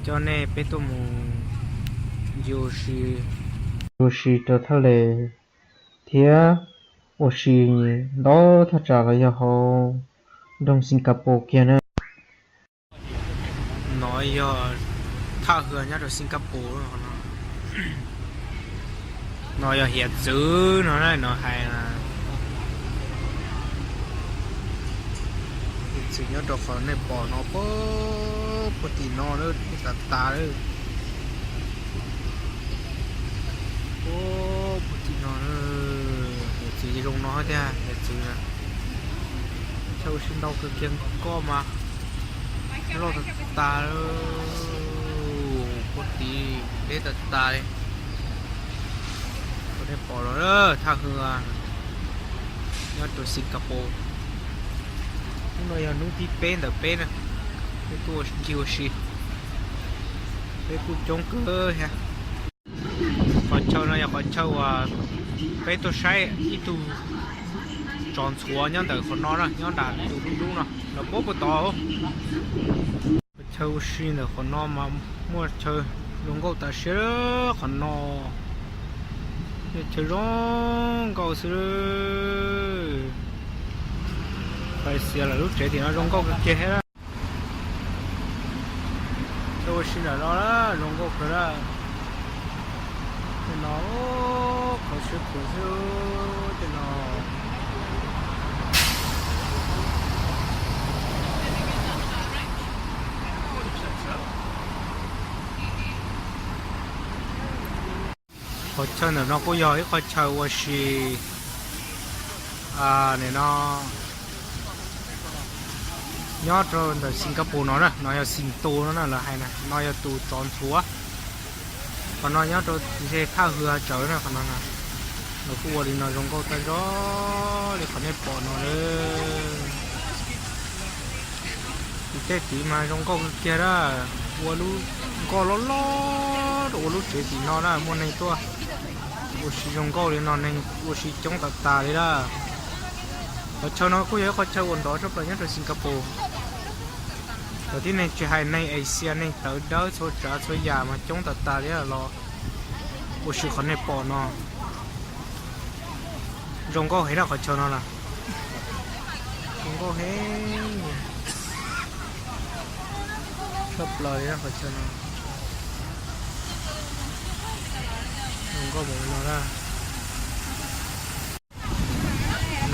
Coj nej peb tuaj mus ncig ua si, ua si rau thaj les thiab ua si ntau thaj tsam los yog hauv nroog Singapore kiag na. No yog thaj hwj nyob rau Singapore no. No yog hiav txwv no na, no hais na. Hiav txwv nyob rau qhov nej pom no, puag tim no lawm, tas tas lawm. Puag tim no, hiav txwv zoo no thiab, hiav txwv na. Chaw ua si ntau kawg kiag, koj mas loj tas tas, puag tim deb tas tas li. Kuv nej pom los thaj hwj nyob rau Singapore. Hnub no yog hnub thib peb ntawm peb na, peb tuaj ncig ua si, peb kuj coob kawg thiab. Qhov chaw no yog qhov chaw uas peb tuaj saib ib tug tsov ntxhuav nyob ntawm qhov no na, nyob nram tus dub dub no los puag puag tod. Qhov chaw ua si ntawm qhov no mas muaj chaw zoo nkauj tas siab qhov no. Yog chaw zoo nkauj xwb. Pais xiav lawm, lub tsev tim no zoo nkauj kawg kiag thiab. Chaw ua si ntawm no zoo nkauj kawg na. Tej no qhov siab khuav xwb, tej no. Qhov chaw ntawm no kuj yog ib qho chaw ua si, nim no nyob rau ntawm Singapore no na, no yog Xim Tus no na lawv hais na, no yog tus tsov ntxhuav. Qhov no nyob rau ze thaj hwj tsawv na, qhov no na, lawv kuj ua li no zoo nkauj tag zog li qhov nej pom no lawm. Tim tej tid mas zoo nkauj kawg kiag na, ua lub nkoj loj loj rau ua lub tsev tim no na, muaj neeg tuaj ua si zoo nkauj li no, neeg ua si coob tas tas li na. Qhov chaw no kuj yog ib qhov chaw uas ntov tshaj plaws nyob rau Singapore. Cov tib neeg tsis hais neeg Asia, neeg tawv dawb txhua tsav txhua yam mas coob tas tas li los ua si qhov nej pom no. Zoo nkauj heev na qhov chaw no na. Zoo nkauj heev tshaj plaws li na qhov chaw no. Zoo nkauj mus no na.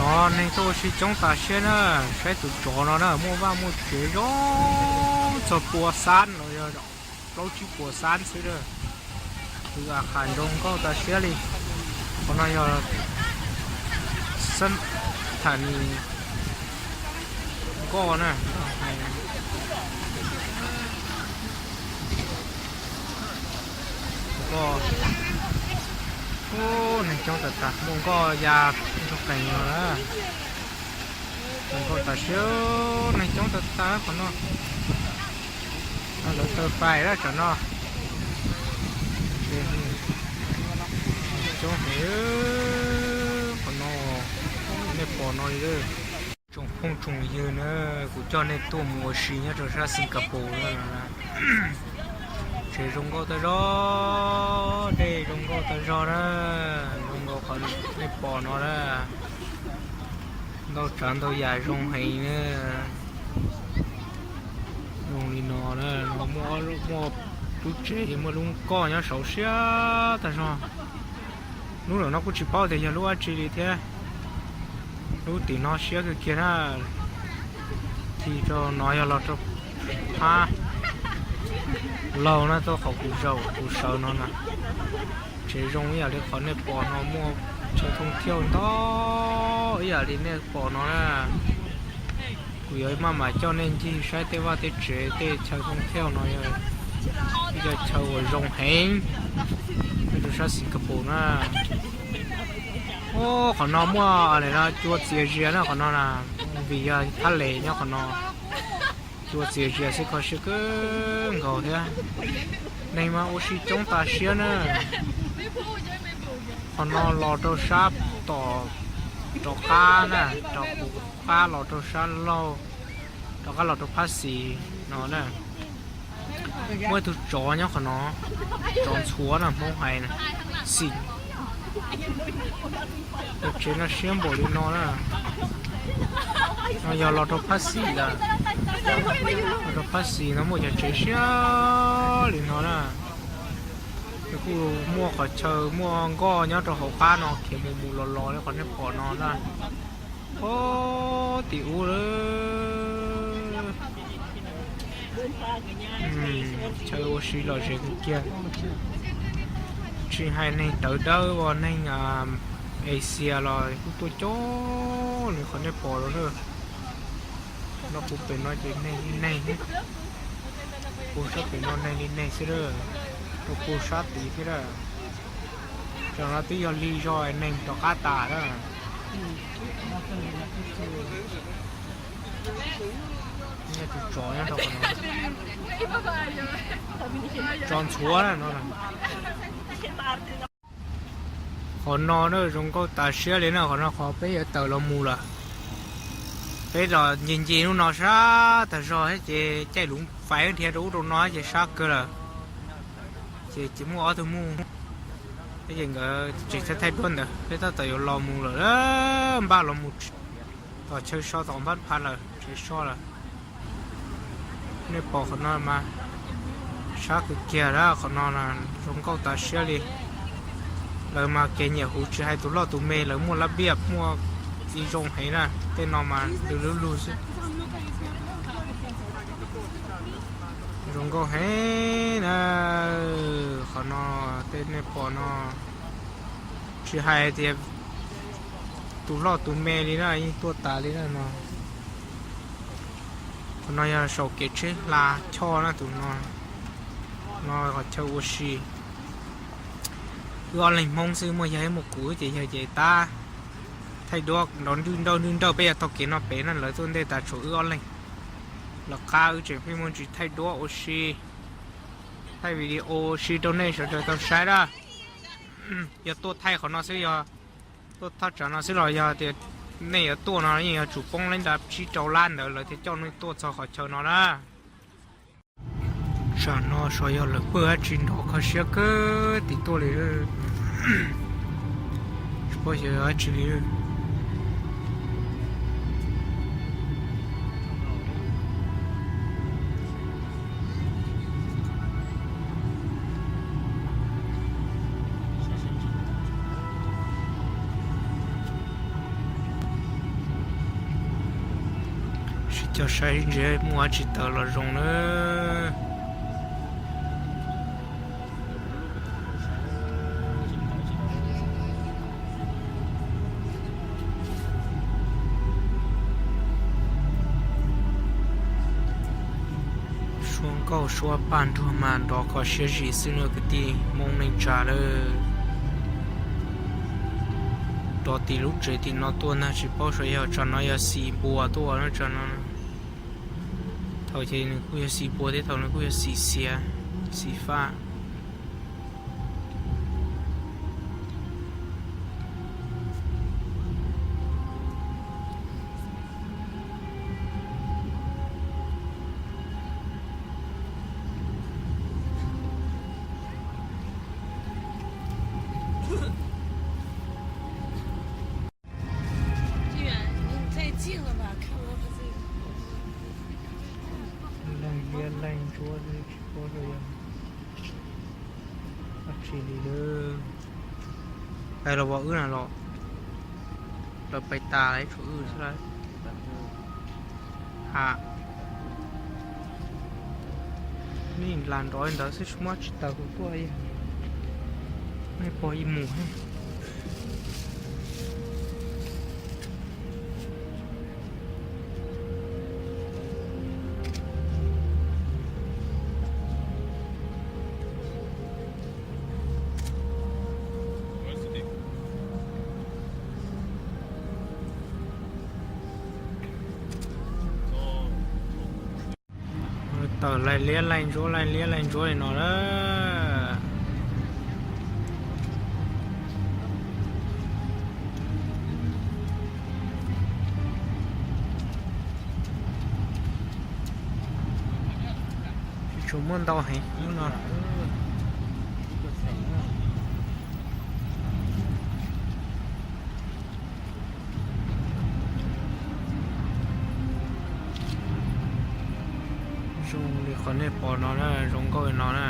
No neeg tuaj ua si coob tas siab na, saib tus tsov no na, muaj vaj muaj tsev zoo txog pua xab los yog plaub tsib puas xab xwb na. Tus a qhas zoo nkauj tas siab li. Qhov no yog xab thas nis nkoj na. Nkoj, neeg coob tas tas, muaj nkoj ya ntsoog qees no na. Zoo nkauj tas siab, neeg coob tas tas qhov no. Lawv taw fais lawm tsam no. Coob heev qhov no, nej pom no li. Tsoom phooj tsoom ywg na, kuv coj nej tuaj mus ua si nyob rau sab Singapore na. Tsev zoo nkauj tag zog, dej zoo nkauj tag zog na, zoo nkauj qhov nej pom no na. Ntau tsav ntau yam zoo heev na. Zoo li no na, no muaj, muaj lub tsev, muaj lub nkoj nyob saud siab tag zog. Lub ntawm no kuj tsis paub tias yog lub dab tsi li thiab. Lub tim no siab kawg kiag na. Tim rau no yog los rau phab laug na, tuaj qhov kuv zaum kuv sawv no na. Tsev zoo ib yam li qhov nej pom no, muaj chaw thooj thiauj ntau ib yam li nej pom no na. Kuv yuav maj mam coj nej ncig saib tej vaj tej tsev tej chaw thooj thiauj no, ib co chaw uas zoo heev nyob rau sab Singapore na. Ub, qhov no muaj cua txias zias na qhov no na, vim yog thaj les nyob qhov no. Cua txias zias xwb kho siab kawg nkaus thiab. Neeg mas ua si coob tas siab na. Qhov no los rau sab tom rov qab na, rov qab los rau sab laug, rov qab los rau phab xis no na. Muaj ib tug tsov nyob qhov no, tsov ntxhuav na Hmoob hais na, xim. Cov tsev no siab npaum li no na. No yog los rau phab xis lawm, los rau phab xis no muaj cov tsev siab li no na. Nws kuj muaj qhov chaw muaj nkoj nyob rau hauv qab no khiav mus mus los los li qhov nej pom no na. Ob tim ub lawm. Chaw ua si lom zem kawg kiag. Tsis hais neeg tawv dawb os, neeg Asia los kuj tuaj coob li qhov nej pom no na. Rau puag pem no ces neeg li neeg, puag sab pem no neeg li neeg xwb lawm, rau puag sab tid thiab lawm. Tam no twb yog lig zog neeg rov qab tas lawm. Tus tsov nyob rau qhov no, tsov ntxhuav no. Qhov no na zoo nkauj tas siab li na, qhov no qhov peb yuav tawm los mus lawm. Peb los ncig ncig lub no sab tag zog thiab ces caij luv fais nrhiav rau ub rau no ces sab kawg lawm. Ces tsis muaj ob tug mus, ces nkawd tseem thaij thaij duab ntawd, peb tab tom yuav los mus lawm, npaj los mus tom chaw so tom npab pha lawm, tsev so lawm. Nej pom qhov no mas sab kawg kiag lawm, qhov no zoo nkauj tas siab li. Lawv mas kev nyiam huv tsis hais tus loj tus me, lawv muaj lab npiaj muaj txiv zoo heev na, tej no mas lwj lub lug xwb. Zoo nkauj heev na, qhov no tej nej pom no tsis hais tias tus loj tus me li na yeej tuaj tas li na no. Qhov no yog saum kev tsheb hla choj na tus no. No qhov chaw ua si, wb ob leeg Hmoob xwb, muaj yawg muaj kuv ces yawg ces tab thaij duab nrov nrwj nrauj nrwj nrauj, peb yuav taug kev no pem na, lawv tuaj ntej tas tshuav wb ob leeg. Lawv qab wb tseem pheej muaj ntsis thaij duab ua si, thaij video ua si rau nej sawv daws tau saib na. Yog tuaj thaij qhov no xwb, yog tuaj thaj tsam no xwb los yog tias nej yuav tuaj no yeej yuav tsum poob li nta tsib rau lab ntawd lawv thiaj coj nej tuaj txog qhov chaw no na. Tsam no xyov yog lawv pawj dab tsi nrov kho siab kawg tim tuaj li. Tsis paub xyov yog dab tsi li. Sib cog saib ntsia muaj dab tsi tawm los zoo na. Suab nkauj suab paj nruag mas nrov kho siab zim xwb no kwv tij Hmoob neej tsa lawm. Rov tim lub tsev tim no tuaj ntag, tsis paub xyov yog tsam no yog xim npua tuaj na tsam no. Thaum ces nws kuj yog xim npua thiab thaum nws kuj yog xim xiav, xim faj. Leej liab leej ntsuab tsis paub yog dab tsi li lawm. Pais los vov wb na los? Lawv pais tas lawm tshuav wb xwb lawm. Ha, nej lam nrov li ntawd xwb tsis muaj tsis tawm kuv tuaj, nej pog ib mus. Tawm laig liab laig ntsuab laig liab laig ntsuab li no na. Tsis Tsuas muaj ntau heev lub no. Zoo li qhov nej pom no na, zoo nkauj li no na.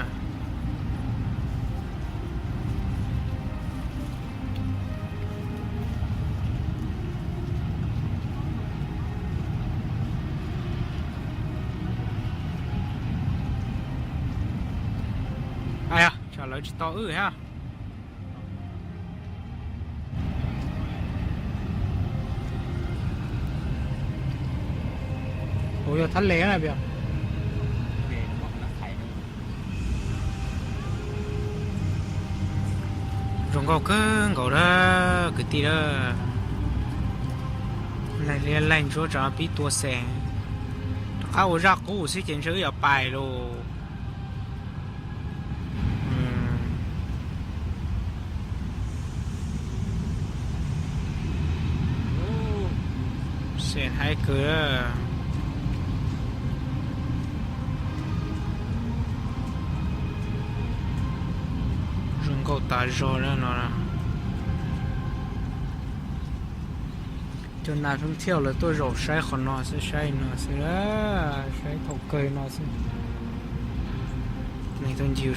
Aw, tsam lawv tsis tau wb thiab. Kuv yog thab le na. Zoo nkauj kawg nkaus dab kwv tij dab. Laig liab laig ntsuab tsam pib tua xees. Rov qab ua zaj qub xwb ces ntshe wb yuav pais lauj. Xees haib kawg. Zoo nkauj tas zog no. Cov nas zoo thiaj lawv tuaj zaum saib qhov no xwb, saib no xwb, saib thaum kawg no xwb. Neeg tuaj ncig